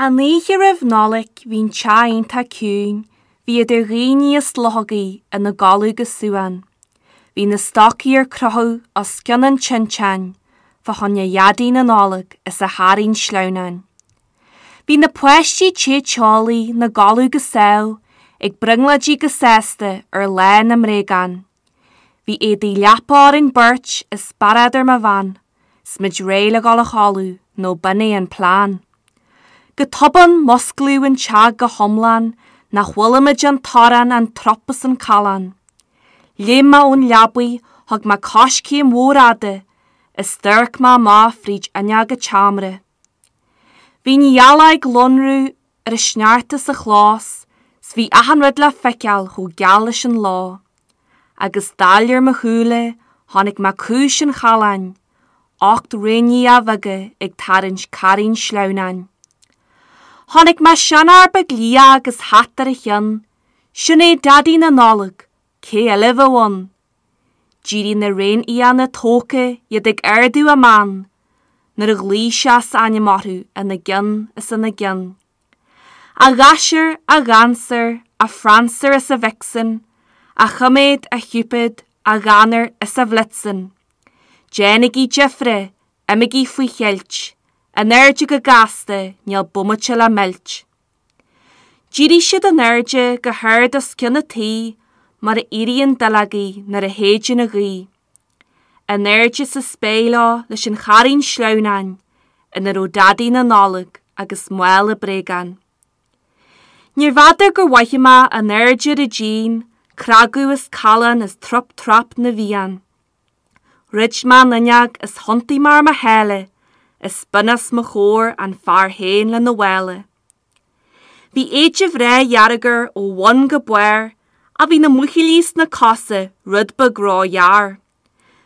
An oíche roimh Nollaig bhí an teach iontach ciúin, bhí idir dhaoine is luchógaí ina gcodladh go suan. Bhí na stocaí ar crochadh os cionn an tinteáin fá choinne Dhaidí na Nollag is a chairrín sleamhnáin. Bhí na páistí te teolaí 'na gcodladh go sámh, ag brionglóidí go sásta ar lá na mbréagán. Bhí éadaí leapa orainn beirt is bairéad ar mo bhean, 's muid réidh le dhul a chodladh nó b'in é an plean. Go tobann músclaíodh an teach go hiomlán nach bhfuilimid an torann, an trup is an callán. Léim mé ón leabaidh, thug mé coiscéim mhór fhada is d'amharc mé amach fríd fhuinneog an tseomra. Bhí an ghealach ag lonrú ar an sneachta sa chlós 's bhí achan rud le feiceáil chomh geal leis an ló. Agus dall ar mo shúile chonaic mé cúis an challáin, 8 réinfhia bheaga ag tarraingt cairrín sleamhnáin. Chonaic mé seanfhear beag liath agus hata ar a cheann, sin é Daidí na Nollag, cé eile a bheadh ann? D'éirigh na réinfhianna tógtha, iad ag ardú a mbeann, nuair a ghlaoigh sé a ainm orthu ina gcionn is ina gcionn. A Dhasher, a Dhancer, a Phrancer is a Vixen, a Choiméad, a Chiúpid, a Dhanner is a Bhlitzen. Déanaigí deifre, imígí faoi cheilt, in airde go gasta, níl bomaite le meilt. D'éirigh siad in airde go hard os cionn an tí mar a éiríonn duilleogaí nuair a shéideann an ghaoth. In airde sa spéir leo leis an chairrín sleamhnáin ina raibh Daidí na Nollag agus mála bréagán. Níorbh fhada gur mhothaigh mé in airde ar an díon, cnagadh is callán is trup trap na bhFiann. Dhruid mé an fhuinneog is thiontaigh mé ar mo shála is b'in os mo chomhair an fear féin lena mhála. Bhí éide bhreá dhearg air ó bhun go barr ach bhí na muichillí is na cosa rud beag róghearr.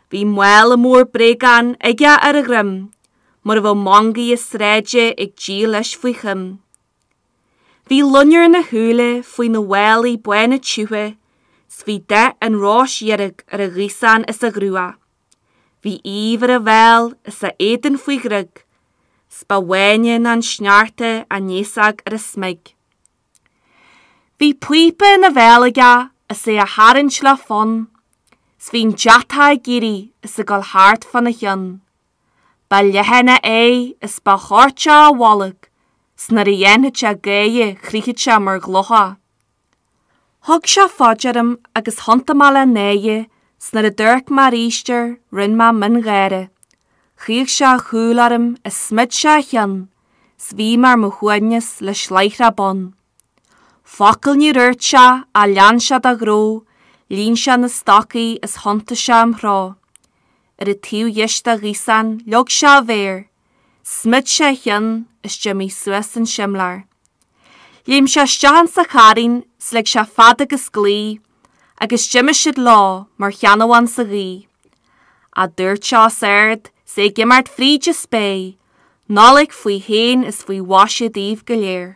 Bhí mála mór bréagán aige ar a dhroim, mar a bheadh mangaí sráide ag díol leis faoi choim. Bhí loinnir ina shúile faoina mhálaí bána tiubha 's bhí dath an róis dheirg ar a ghaosán is a ghrua. Bhí aoibh ar a bhéal is a éadan faoi ghruig, 's ba bháine ná an sneachta an fhéasóg ar a smig. Bhí píopa ina bhéal aige is é á tharraingt le fonn, 's bhí an deatach ag éirí is ag dul thart fána cheann. Ba leathan a aghaidh is ba thoirteach a bholg, 's nuair a dhéanfadh sé gáire chroithfeadh sé mar ghlóthach. Thug sé fuid orm agus thiontaigh mé le náire 's nuair a d'amharc mé arís air rinne mé miongháire. Chaoch sé a shúil orm is smid sé a cheann 's bhí mé ar mo shuaimhneas le sladhra bonn. Focal níor dhúirt sé ach lean sé dá ghnó, líon sé na stocaí is thiontaigh sé im threo. Ar an taobh dheis dá ghaosán leag sé a mhéar, Smid sé a cheann is d'imigh suas an simléar. Léim sé isteach insa chairrín 's lig sé feadóg is glao agus d'imigh siad leo mar sheanamhan sa ghaoth. Á dúirt sé os ard 's é ag imeacht fríd an spéir, Nollaig faoi shéan is faoi mhaise daoibh go léir.